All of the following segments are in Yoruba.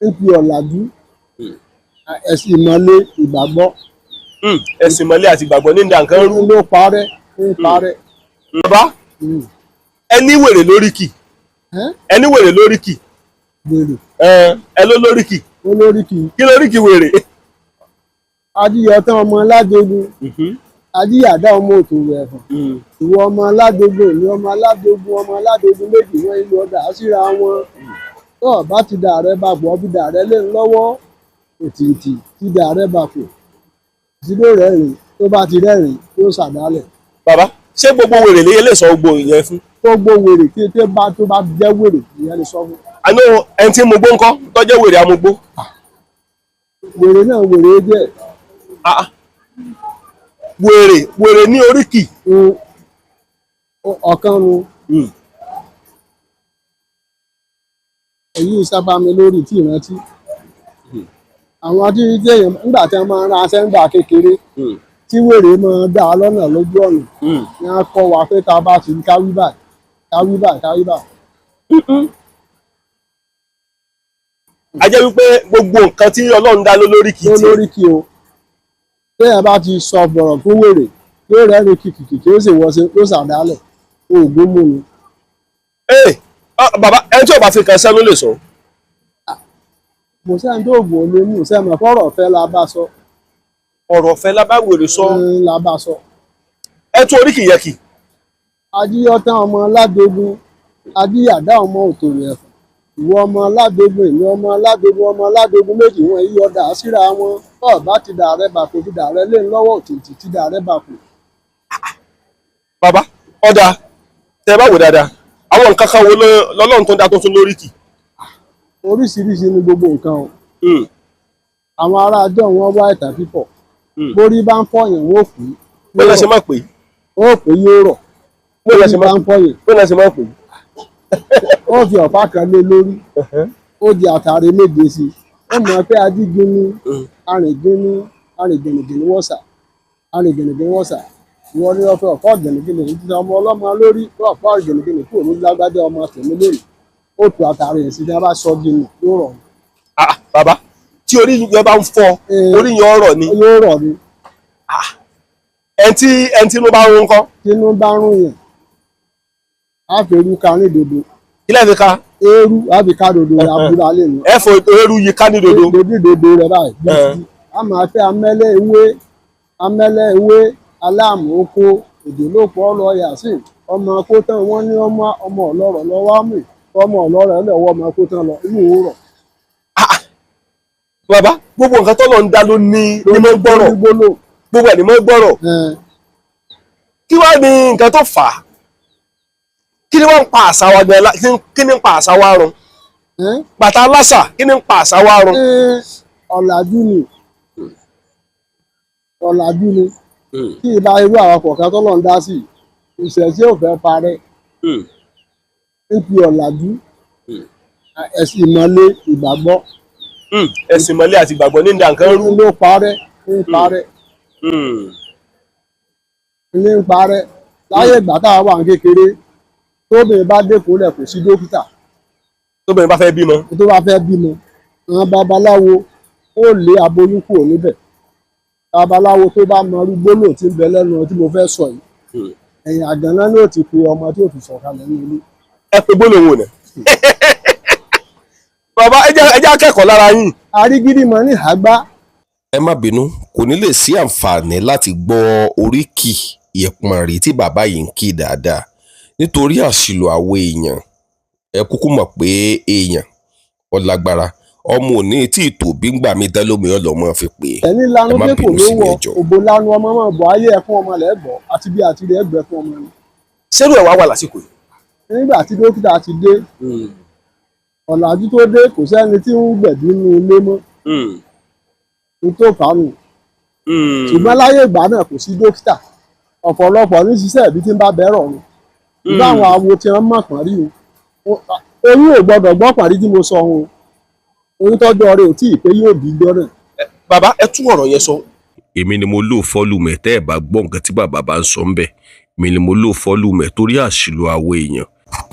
Ń fi ọ̀làjú, ẹ̀sìn ìmọ̀le, ìgbàgbọ́. Ẹ̀sìn ìmọ̀le àti ìgbàgbọ́ ní dà nǹkan rú. Ló parẹ́, ń parẹ́. Bàbá, ẹni wèrè lóríkì. Ẹni wèrè lóríkì. Wèrè. Ẹ ló lóríkì. Olóríkì. Kí lóríkì wèrè? Ajíyọtán ọmọ Ládógún, ajíyàdá ọmọ òtòrò ẹ̀fọ̀n, ìwọ ọmọ Ládógún, èmi ọmọ Ládógún, ọmọ Ládógún méjì wọn ìlú ọdà síra wọn. Tó o bá ti dà rẹ bàpọ̀, ọbí dà rẹ lé lọ́wọ́, òtìtì ti dà rẹ bàpọ̀ sílé rẹ́rìn, tó bá ti rẹ́rìn yóò ṣàdálẹ̀. Bàbá, ṣé gbogbo wèrè lè sọ gbogbo ìyẹn fún? Gbogbo wèrè kí tó bá tó bá jẹ́ wèrè, ìyẹn lè sọ fún. Àná ẹni tí mo gbó ńkọ́, tó jẹ́ wèrè amugbó? Wèrè náà wèrè jẹ́. Wèrè wèrè ní oríkì. Ọ̀kan nu. Èyí sábà mi lórí tí ìrántí. Àwọn tí èèyàn nígbà tí wọ́n máa ń ra aṣẹ́ ńgbà kékeré, tí wèrè máa ń dá a lọ́nà lójú ọ̀nà, ni wọ́n kọ́ wa pé tá a bá ti káwí báyìí, káwí báyìí, káwí báyìí. A jẹ́ wípé gbogbo nǹkan tí Ọlọ́run dá ló lóríkì ló tiẹ̀. Lóríkì o. Téèyàn bá ti sọ bọ̀rọ̀ fún wèrè, yóò rẹ́rìn kìkìkì, tí ó sì wọ́ sí, yóò ṣàdálẹ̀, oògùn mú ni. Ee, bàbá, ẹni tí ò bá fi kan sẹ́nu lè sọ? Kò sẹ́ni tó oògùn ò lè mú sẹ́mi, fọ́rọ̀ ọ̀fẹ́ la bá sọ. Ọ̀rọ̀ ọ̀fẹ́ la bá wèrè sọ. La bá sọ. Ẹ tún oríkì yẹn kì. Ajíyọtán ọmọ Ládógún, ajíyàdá ọmọ òtòrò ẹ̀fọ̀n, ìwọ ọmọ Ládógún, èmi ọmọ Ládógún, ọmọ Ládógún méjì wọn yí ọdà síra wọn. Tó o bá ti dà rẹ bàpò, ti dà rẹ lé lọ́wọ́, òtìtì ti dà rẹ bàpò. Bàbá, ọ̀dà tẹ bá wò dáadáa, àwọn nǹkan kan wo lọ́lọ́run tó ń dá tó tún lóríkì? Oríṣiríṣi ni gbogbo nǹkan o. Àwọn ará ajọ́ wọn wá ìtàn pípọ̀. Borí bá ń fọyín, wọn ò kú. Bó lẹ ṣe máa pè é? Wọn ò pé yóò rọ̀. Bó lẹ ṣe Borí bá máa ń fọyín, bó lẹ ṣe máa pè é? Ó fi ọ̀pá kan lé lórí, ó di àtàrí méje sí i, ó mọ̀ pé ajígbíní, arìngíní, arìngìnìgìnì wọ́sà, arìngìnìgìnì wọ́sà, ìwọ ni wọ́n fẹ́ ọ̀pá gìnìgìnì títí ọmọ ọlọ́mọ lórí ọ̀pá gìnìgìnì kúrò ní lágbájá ọmọ tèmi lónìí. Ó tu àtàrí ẹ̀ sí ní a bá sọ gìnì, yóò rọ̀. Ah, bàbá, tí orí yẹn bá ń fọ́, orí yẹn ọ̀rọ̀ ni? Yóò rọ̀ ni. Ẹni tí inú bá ń rún kọ́? Tínú bá ń rún yẹn, á fi eru ka ní dodo. Kí lẹ́ẹ̀ fi ka? Eérú á fi ká dodo rẹ̀, abúlé alẹ́ nu. Ẹ fọ eérú yìí ká ní dodo. Dodo dodo rẹ̀ báyìí, a máa fẹ́ amẹ́lẹ́ ewé, amẹ́lẹ́ ewé aláàmú oko èdè ló pọ̀ lọ yàsín ọmọ kó tán, wọ́n ní ọmọ ọmọ ọlọ́rọ̀ lọ́wọ́ mú ọmọ ọlọ́rọ̀ ẹlẹ́wọ́ ọmọ kó tán lọ inú òwúrọ̀. Bàbá, gbogbo nǹkan tọ́lọ̀ ń dá ló ní ní mọ́ gbọ́rọ̀. Gbólò. Gbogbo ẹ̀ ní mọ́ gbọ́rọ̀. Kí wá ní nǹkan tó fà á? Kí ni wọ́n ń pa àṣà wa gan? Kí ni ń pa àṣà wa run? Bàtà aláṣà, kí ni ń pa àṣà wa run? Ọ̀làjú ni, ọ̀làjú ni. Kí ìbá irú àwọn kọ̀ọ̀kan tọ́lọ̀ ń dá sí ìṣẹ̀ṣẹ̀ ò fẹ́ parẹ́, ń fi ọ̀làjú, ẹ̀sìn ìmọ̀le, ìgbàgbọ́. Ẹ̀sìn ìmọ̀le àti ìgbàgbọ́ ní dà nǹkan rú. Ló parẹ́, ń parẹ́, ní ń parẹ́. Láyé ìgbà tá a wà ní kékeré, tóbìnrin bá dẹ́kun rẹ̀, kò sí dókítà. Tóbìnrin bá fẹ́ bímọ. Tó bá fẹ́ bímọ, àwọn babaláwo ó lé aboyún kúrò níbẹ̀. Babaláwo tó bá mọ irú gbólóhùn tí ń bẹ lẹ́nu tí mo fẹ́ sọ yìí, ẹ̀yìn àgànná ni ó ti pe ọmọ tí ó fi sọ̀kalẹ̀ ní ilé. Ẹ pé gbólóhùn ò nà. Bàbá, ẹ jẹ́ akẹ́kọ̀ọ́ lára yín. Arígídí mọ ní àgbá. Ẹ má bínú, kò ní lè sí àǹfààní láti gbọ́ oríkì ìpọ̀nrí tí bàbá yìí ń kí dáadáa nítorí àṣìlò àwọn èèyàn. Ẹ kúkú mọ̀ pé èèyàn ó lágbára, ọmọ òní tí ìtò bí ń gbà mí tẹ́lómi ọlọ́mọ fi pè é. Ẹni lanu Ẹ má pé kò bínú sí mi, lówó ẹ jọ̀ọ́. òbò lanu ọmọ mọ̀ bọ̀ ayé ẹkún ọmọ lẹ́gbọ̀ọ́ àti bí àti rẹ̀ ẹgbẹ́ fún ọmọ ni. Ṣérú ẹ̀ wá wà lásìkò yìí? Nígbà tí dókítà ti dé, ọ̀làjú tó dé, kò sẹ́ni tí ń gbẹ̀bí nínú ilé mọ́ ní tó fàánù. Ṣùgbọ́n láyé ìgbà náà, kò sí dókítà, ọ̀pọ̀lọpọ̀ ní ṣiṣẹ́ ìbí tí ń bá bẹ́rọ̀ ọ̀run. Ṣùgbọ́n àwọn awo tí wọ́n mọ̀ pọ̀n rí o, oyún ò gbọ́dọ̀ gbọ́ pọ̀n rí tí mo sọ ohun oyún tọ́jú ọrẹ ò tí ì pé yóò bí gbọ́ náà. Bàbá, ẹ tún ọ̀rọ̀ yẹn sọ. Èmi ni mo lò volume ẹ̀. Tẹ́ ẹ̀ bá gbọ́ nǹkan tí bàbá bá ń sọ ń bẹ̀, èmi ni mo lò volume ẹ̀ torí àṣìlò àwọn èèyàn.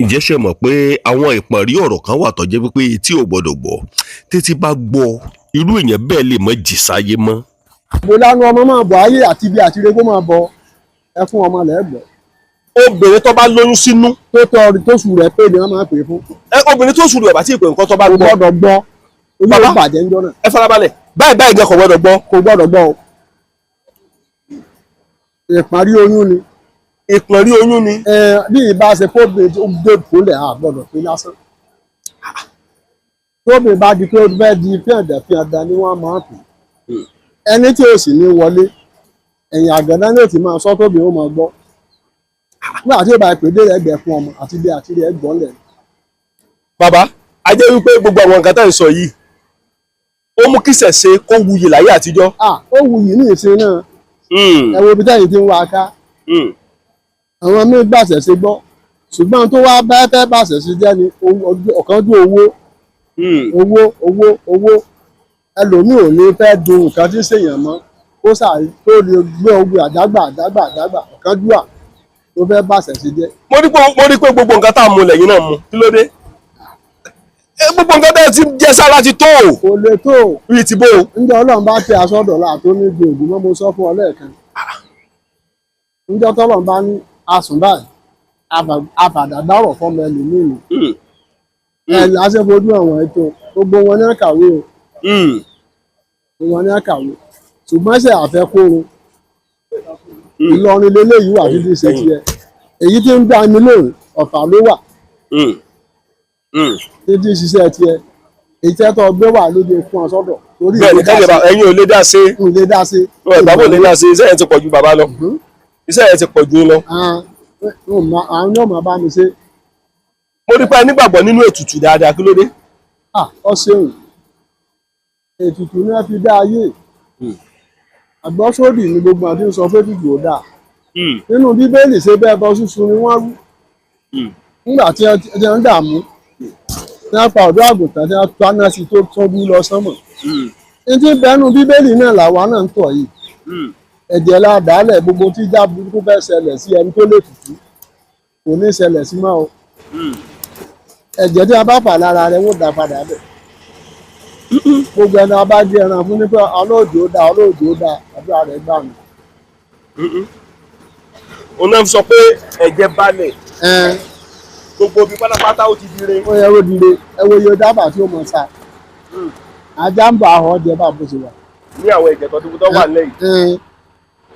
Ǹjẹ́ ṣe mọ̀ pé àwọn ìpọ̀nrí ọ̀rọ̀ kan wà tó jẹ́ wípé etí ò gbọ́dọ̀ gbọ́, títí bá gbọ́ irú èèyàn bẹ́ẹ̀ lè mọ́ jì sáyé mọ́. Mo lánàá ọmọ máa bọ̀ ayé àti ibi àti ire kó máa bọ̀ ẹkún ọmọ lẹ́gbọ̀ọ́. Obìnrin tó bá lóyún sínú. Tó tọ́ tóṣù rẹ̀ pé ni wọ́n máa pè é fún. Obìnrin tó sùn rẹ̀ bá tí ìpè nǹkan tó bá Kò gbọ́. gbọ́dọ̀ gbọ́. Oyún Bàbá. ó bàjẹ́ ńjọ́ náà. Ẹ farabalẹ̀, báyìí báyìí gan kò gbọ́dọ̀ gbọ́. Kò gbọ́dọ̀ gbọ́ o. Ìparí oyún ni. Ìpọ̀nrí oyún ni. Bí ìbá ṣe fóbi tó gbé kúnlẹ̀ a gbọ́dọ̀ pé lásán. Tóbi bá di pé ó fẹ́ di fíàdà fíàdà ni wọ́n máa ń pè. Ẹni tí ó sì ní wọlé ẹ̀yìn àgàdá ní òtí máa sọ tóbi ó máa gbọ́. Nígbà tí ó bá pè dé ẹgbẹ́ fún ọmọ àti bí àti rí ẹgbọ́n lẹ̀. Bàbá, a jẹ́ wípé gbogbo àwọn nǹkan tá à ń sọ yìí ó mú kí ṣẹ̀ṣe kó wuyì láyé àtijọ́. Ó wuyì ní ìsin náà. Ẹ wo ibi tẹ́yìn tí ń wá ká. Àwọn míín gbàṣẹ̀ ṣe gbọ́, ṣùgbọ́n tó wá bá fẹ́ bàṣẹ̀ ṣe jẹ́ ni ọ̀kánjú owó owó owó owó. Ẹlòmíì ò ní fẹ́ dun nǹkan tí ń ṣèyàn mọ́, kó sà tó lè gbé ogun àdágbà àdágbà àdágbà ọ̀kánjúwà tó fẹ́ bàṣẹ̀ ṣe jẹ́. Mo rí pé gbogbo nǹkan tá a mú lẹ́yìn náà mú, kí ló dé? Gbogbo nǹkan tá a ti jẹ sára ti tó o. Kò lè tó o. Rí ti bó o. Ǹjẹ́ Ọlọ́run bá tẹ aṣọ dọ̀la tó ní ju ògùn mọ́, mo sọ fún ọ lẹ́ẹ̀kan. Ǹjẹ́ tọ́lọ́run bá ní asùn báyìí, àfàdàdárọ̀ fọmọ ẹlòmíì ni. Ẹ lásẹ̀ fojú àwọn ètò gbogbo wọn ní àkàwé o. Wọn ní àkàwé. Ṣùgbọ́n ṣe àfẹ́kóró. Ìlọrin leléyìí wà títí ṣe tiẹ̀. Èyí tí ń gbá mi lóhùn Ọ̀fà ló wà. Títí ṣiṣẹ́ tiẹ̀. Èyí tẹ́ tọ́ gbé wà lóde fún ọ sọ́dọ̀. Bẹ́ẹ̀ni, kẹ́lẹ́ bá ẹ̀yin ò lè dá sí. N lè dá sí. Bàbá ò lè dá sí, iṣẹ́ yẹn ti pọ̀ ju bàbá lọ. Iṣẹ́ yẹn ti pọ̀ ju lọ. Àwọn yóò máa bá mi ṣe. Mo rí pé ẹ nígbàgbọ́ nínú ètùtù dáadáa, kí ló dé? Ọ ṣeun. Ètùtù ni wọ́n fi dá ayé. Àgbọ́sódì ni gbogbo àti ń sọ pé ètùtù ò dáa. Nínú Bíbélì ṣe bẹ́ẹ̀ bọ́ sísun ni wọ́n rú. Nígbà tí wọ́n ń dààmú, tí wọ́n pa ọ̀dọ́ àgùntàn tí wọ́n paná sí tó tọ́jú lọ sánmọ̀. Ní ti bẹ́nu Bíbélì náà làwa náà ń tọ̀ yìí. Ẹ̀jẹ̀ la dàálẹ̀, gbogbo tí ìjà burúkú fẹ́ ṣẹlẹ̀ sí ẹni tó lè tutù kò ní ṣẹlẹ̀ sí mọ́ o. Ẹ̀jẹ̀ tí a bá fà lára rẹ̀ wọ́n dá padà bẹ̀. Gbogbo ẹni a bá gbé ẹran fún ní pé ọlọ́ọ̀dì ó dáa, ọlọ́ọ̀dì ó dáa, àdúrà rẹ̀ gbà mí. Òun náà sọ pé ẹ̀jẹ̀ balẹ̀. Gbogbo ibi pátápátá ó ti dire. Ó yẹ ó dire, ẹ wo iye dábàá tí ó mọ̀ sá. Ajá ń bọ̀ ahọ́ jẹ bá bó ṣe wà. Ní àwọn ẹ̀jẹ̀ tó wà lẹ́yìn.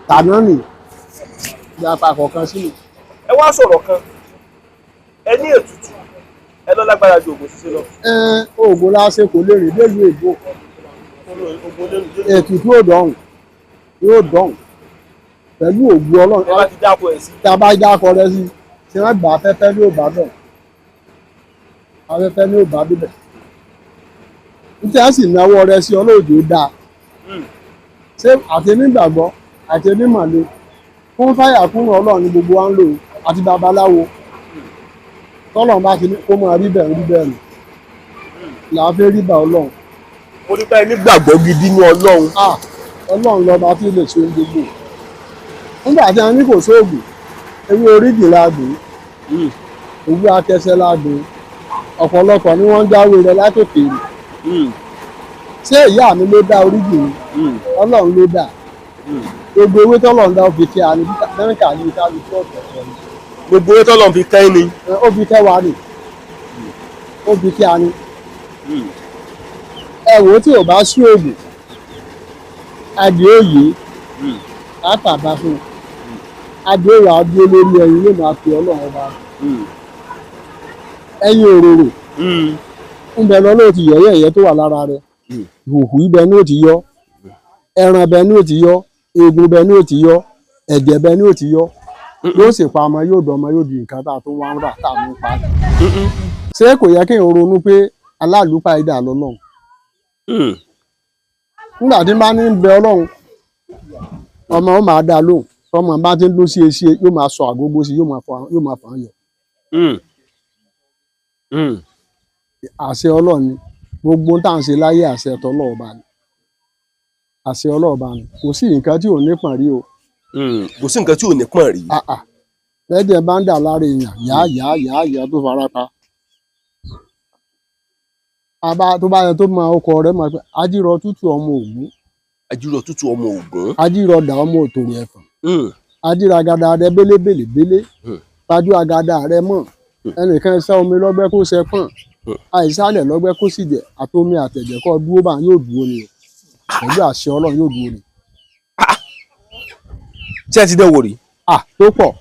Tàná nì ìyapa kọ̀ọ̀kan sínú. Ẹ wá sọ̀rọ̀ kan, ẹ ní ètùtù, ẹ lọ lágbára ju ògùn ṣíṣe lọ. Oògùn láṣẹ kò lè rìn délùú èbó. Ètùtù ò dọ̀hùn, yóò dọ̀hùn pẹ̀lú ògùn Ọlọ́run. Ẹ bá ti dáko ẹ̀ sí. Tí a bá dáko rẹ sí, tí wọ́n gbà afẹ́fẹ́ ní òbá dọ̀, afẹ́fẹ́ ní òbá débẹ̀. Ní tí a sì náwó rẹ sí ọlọ́ọ̀dì ó dáa. Ṣé àti onígbàgbọ́ àti onímọ̀le fún fáyà kúrò Ọlọ́run ní gbogbo wa ń lò àti babaláwo. Tọ́lọ́run bá ti ní kó máa rí bẹ́ẹ̀ rí bẹ́ẹ̀ nù. Là á fẹ́ rí bá Ọlọ́run. Mo ní báyìí nígbàgbọ́ gidi ní Ọlọ́run. Ọlọ́run lọ́ba tí lè ṣe ohun gbogbo. Nígbà tí a ní kò sóògùn, ewé oríjì la gbìn, òwú akẹsẹ̀ la gbìn, ọ̀pọ̀lọpọ̀ ni wọ́n ń jáwé rẹ̀ látòkèèrè. Ṣé ìyá mi ló dá oríjì mi? Ọlọ́run ló dá. Gbogbo ewé tọ́lọ́run dá ó fi kẹ́ a ní bẹ́ńkà ní kálukú ọ̀tọ̀ọ̀tọ̀ ni. Gbogbo ewé tọ́lọ́run fi kẹ́ ni. Ó fi kẹ́ wa ni. Ó fi kẹ́ a ni. Ẹ wò ó tí ò bá sí òògùn, adìẹ òye, látàbá fún un. Adìẹ wà á dúró lórí ẹyin yóò máa fi Ọlọ́run ọba. Ẹyin òróró ń bẹ lọ ló ti yẹ̀yẹ́ ẹ̀yẹ́ tó wà lára rẹ̀. Ìhòhò ibẹ̀ ni ó ti yọ, ẹran bẹ ni ó ti yọ, eegun bẹ ni ó ti yọ, ẹ̀jẹ̀ bẹ ni ó ti yọ. Yóò sì pa ọmọ, yóò dọmọ, yóò di nǹkan tá a tún wá ń rà tá a mú pa. Ṣé kò yẹ kéèyàn ronú pé aláàlúpa idà lọ́lọ́run? Nígbà tí bá ní bẹ Ọlọ́run, ọmọ ó máa dá lóhùn. Tọmọ bá ti ń dún sí esi yóò máa sọ àgógó sí, yóò máa fà á yọ. Àṣẹ Ọlọ́run ni gbogbo tá à ń ṣe láyé, àṣẹ tọlọ́ọ̀ba ni. Àṣẹ Ọlọ́ọ̀ba ni. Kò sí nǹkan tí ò ní pọ̀n rí o. Kò sí nǹkan tí ò ní pọ̀n rí. Lẹ́jẹ̀ bá ń dà lára èèyàn, yá yá yá yá tó fara pa. Àbá tó bá yẹ tó mọ ọkọ rẹ̀ mọ̀ pé ajírọ̀ tútù ọmọ Ògún. Ajírọ̀ tútù ọmọ Ògún. Ajírọ̀ dà ọmọ òtòrò ẹ̀fọ̀n. Ajíragada rẹ bélébèlè bélé. Tajú agada rẹ mọ̀. Ẹnìkan sá omi lọ́gbẹ́ kó ṣe pọ̀n. Àìsàlẹ̀ lọ́gbẹ́ kó sì jẹ́ àtomi àtẹ̀jẹ̀ kọ́ dúró bá yóò dúró ni o. Pẹ̀lú àṣẹ Ọlọ́run yóò dúró ni. Ṣé ẹ ti dẹ́ wò rí? À tó pọ̀.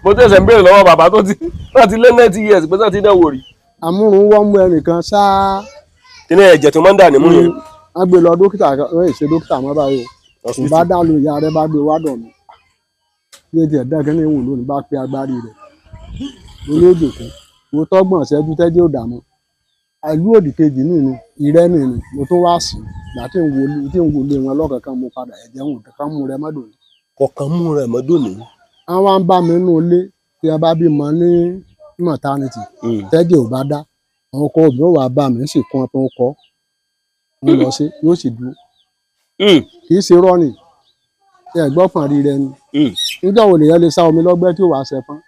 Mo tẹ̀sẹ̀ ń béèrè lọ́wọ́ bàbá tó ti láti lé 90 years pé ṣé ẹ ti dẹ́ wò rí? Àmúrun wọ́n mú ẹnìkan sáá. Kí ni ẹ̀jẹ̀ tó máa ń dà nímú yẹn? Wọ́n gbé lọ dókítà kan, wọ́n ṣe dókítà mọ́ báyìí o. Kò bá dá lu ìyá rẹ̀ bá gbé wá dọ̀ mí. Bí tiẹ̀ dán kí ni ìwò lónìí bá pe agbárí rẹ̀. Olóòjò kan, mo tọ́gbọ̀n ṣẹ́jú tẹ́jẹ́ ò dààmú. Ìlú òdì kejì nìyí, ìrẹ́ nìyí, mo tún wá sí. Ìgbà tí ń wọlé wọn lọ́kọ̀ọ̀kan mo padà ẹ̀jẹ̀ ń wò kán mú rẹ mọ́dọ̀ ni. Kọ̀ọ̀kan mú rẹ̀ mọ́dọ̀ ni. Wọ́n wá ń bá mi nínú ilé tí a bá bímọ ní maternity tẹ́jẹ̀ ò bá dá. Àwọn ọkọ mi ò wá bá mi sì kún ọpọ́n kọ́. Mo lọ sí yóò sì dúró. Kì í ṣe rọ́ọ̀nì. Ẹ gbọ́ pọ̀n rí rẹ ni. Nígbà wo lèèyàn lè sá omi lọ́gbẹ́ tí ó wàá ṣẹpọ́n?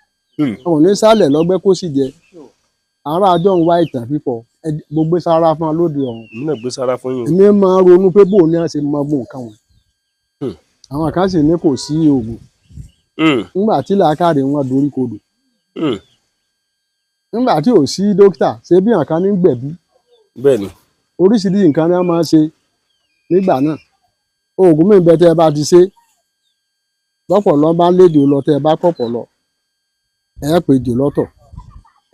Òun ní sálẹ̀ lọ́gbẹ́ kó sì jẹ. Ará àjọ ń wá ìtàn pípọ̀. Mo gbé sára fún ọ lóde ọ̀run. Èmi náà gbé sára fún yín. Èmi máa ń ronú pé bóun ni a ṣe mọ gbogbo nǹkan wọn. Àwọn kan sì ní kò sí oògùn. Nígbà tí làákàrè wọn dorí kodò. Nígbà tí ò sí dókítà, ṣé bí nǹkan ní gbẹ̀bí. Bẹ́ẹ̀ni. Oríṣiríṣi nǹkan ni wọ́n máa ń ṣe nígbà náà. Oògùn mi bẹ tẹ́ ẹ bá ti ṣe. Lọ́pọ̀lọ́ bá lédè lọ tẹ́ ẹ bá pọ̀pọ̀ lọ. Ẹ pè jò lọ́tọ̀.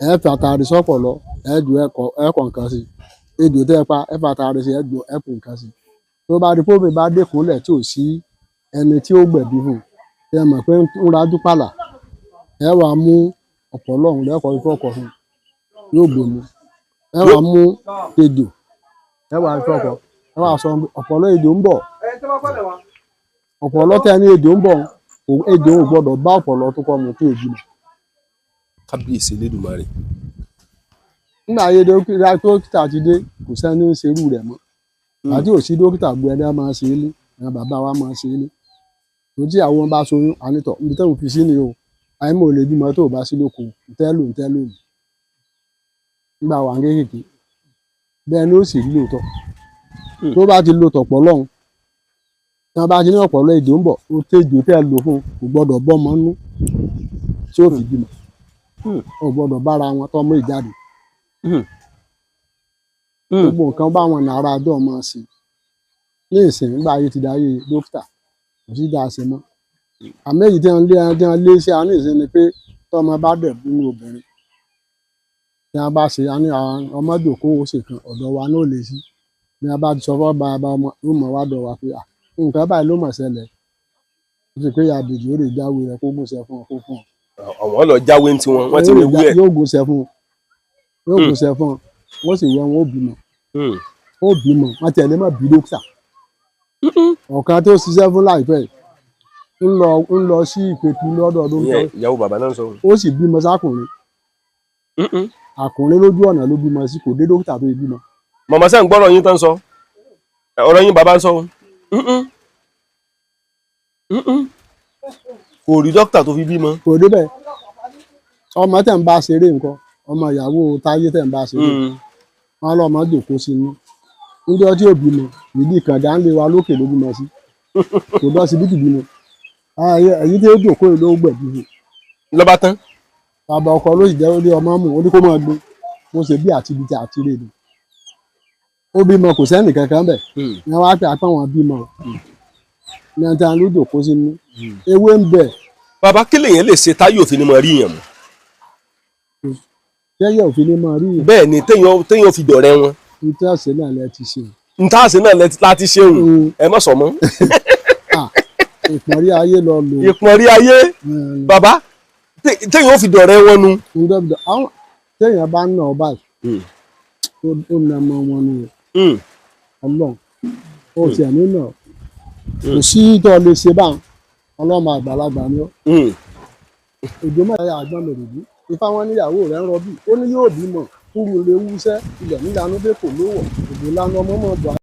Ẹ fi àtàrí sọ́pọ̀ lọ. Ẹ ju ẹ̀kọ́ nǹkan sí. Ejò tẹ́ ẹ pa, ẹ fi àtàrí sí, ẹ ju ẹ̀kọ́ nǹkan sí. Tó bá di pómi bá dẹ́kunlẹ̀ tí ò sí ẹni tí ó gbẹ̀bí fún un. Ẹ mọ̀ pé ń rajú pàlà. Ẹ wá mú ọ̀pọ̀lọ́ ọ̀hún lẹ́kọ̀ọ́ ifọ̀ ọkọ̀ fún un. Yóò gbòmù. Ẹ wá mú ejò. Ẹ wá ifọ̀ ọkọ̀. Ẹ wá sọ ọ̀pọ̀lọ́ ejò ń bọ̀. Ọ̀pọ̀lọ́ tẹ́ ní ejò ń bọ̀. Ejò ò gbọdọ̀ bá ọ̀pọ̀lọ́ tó kọ́ mu kí ejò mọ̀. Kábíyèsí Elédùmarè. Nígbà ayé dókítà ti dé, kò sẹ́ni ń ṣerú rẹ̀ mọ́. Àti ò sí dókítà gbé ẹni á máa ṣe é lé, àwọn bàbá wa máa ṣe é lé. Tó tí àwọn bá soyún, ànítọ̀, ibi tẹ́wọ̀n fi sí ni o. Àìmọ̀ ò lè bímọ tó o bá sí lóko, ntẹ́lò ntẹ́lò ni. Nígbà wà ń kékèké. Bẹ́ẹ̀ ni ó sì rí lóòótọ́. Tó bá ti lo tọ̀pọ̀ lọ́hùn, tí wọ́n bá ti ní ọ̀pọ̀lọ́ ejò ń bọ̀, ó tẹ́jò tẹ́ lò fún un, kò gbọdọ̀ bọ́mọ nú tí ó fi bímọ. Ò gbọdọ̀ bára wọn tọ́mọ ìjáde. Gbogbo nǹkan báwọn nàrà àjọ máa ṣe. Ní ìsìn nígbà ayé ti dáyé dókítà, kò sí dáa ṣe mọ́. Àmọ́ èyí tí wọ́n lé tí wọ́n lé sí àárín ìsìn ni pé tọ́mọ bá dẹ̀ bínú obìnrin. Tí wọ́n bá ṣe, a ní àwọn ọmọ jòkó ó ṣe kan, ọ̀dọ̀ wa náà lè sí. Bí wọ́n bá ti sọ fún bàbá ọmọ, yóò mọ̀ wá dọ̀ wá pé à, nǹkan báyìí ló mọ̀ ṣẹlẹ̀. Ó sì pé ìyá àbèjì ó lè jáwé rẹ̀ kó gúnṣẹ́ fún ọ kó fún ọ. Àwọn lọ jáwé ní tiwọn, wọ́n ti lè wí ẹ̀. Yóò gúnṣẹ́ fún ọ. Yóò gúnṣẹ́ fún ọ. Wọ́n sì wẹ wọn ó bímọ. Ó bímọ, wọ́n tiẹ̀ lè má bí dókítà. Ọ̀kan tó ṣiṣẹ́ fún láìpẹ́ yìí, ń lọ sí ìpẹ̀tù lọ́dọ̀ dókítà. Ìyàwó bàbá náà sọ. Ó sì bímọ sákùnrin. Àkùnrin lójú ọ̀nà ló bímọ sí, kò dé dókítà tó bímọ. Màmá sẹ́ ń gbọ́rọ̀ yín tán sọ. Ọ̀rọ̀ yín bàbá ń sọ. Kò rí dókítà tó fi bímọ. Kò débẹ̀. Ọmọ tẹ̀ ń bá ṣeré nǹkan, ọmọ ìyàwó Táyé tẹ̀ ń bá ṣeré. Wọ́n lọ́mọ jòkó sí inú. Níjọ́ tí ò bímọ, ìdí kànga ń lé wa lókè ló bímọ sí. Kò dọ́ síbítù bímọ. Èyí tí ó jòkó yìí ló gbẹ̀bí fún. Lọ́ba tán. Bàbá ọkọ ló sì jẹ́ ó lé ọmọ mú, ó ní kó máa gbé. Mo ṣe bí àti ibi tí àti rè ni. Ó bímọ kò sẹ́nì kankan bẹ̀. Ní wọ́n á pè apá wọn bímọ. Ní ẹni tí a ló jòkó sínú. Ewé ń bẹ. Bàbá kí lèèyàn lè ṣe táyé òfin ni mo rí yàn mọ́? Tẹ́yẹ̀ òfin ni mo rí yàn. Bẹ́ẹ̀ ni téèyàn fi dọ̀rẹ́ wọn. N tí àṣẹ náà lẹ ti ṣe. N tí àṣẹ náà láti ṣe òun. Ẹ má sọ mọ́. Ìpọ̀nrí ayé lọ lò. Ìpọ̀nrí ayé. Bàbá téèyàn fi dọ̀rẹ́ wọn nu. Téèyàn bá ń nà ọ báyìí, ó nà ọmọ wọn ni o. Ọlọ́run ó tiẹ̀ ní nà. Kò sí tó lè ṣe báwọn. Ọlọ́mọ àgbàlagbà ni ó. Òjò mẹ́ta yà àgbọn mèrèdí. Ifá wọn níyàwó rẹ̀ ń rọbí. Ó ní yóò bímọ. Kúrú lè wúṣẹ́. Ilẹ̀ nílànà dé kò lówọ̀. Òjò lánàá ọmọ mọ̀ bọ̀.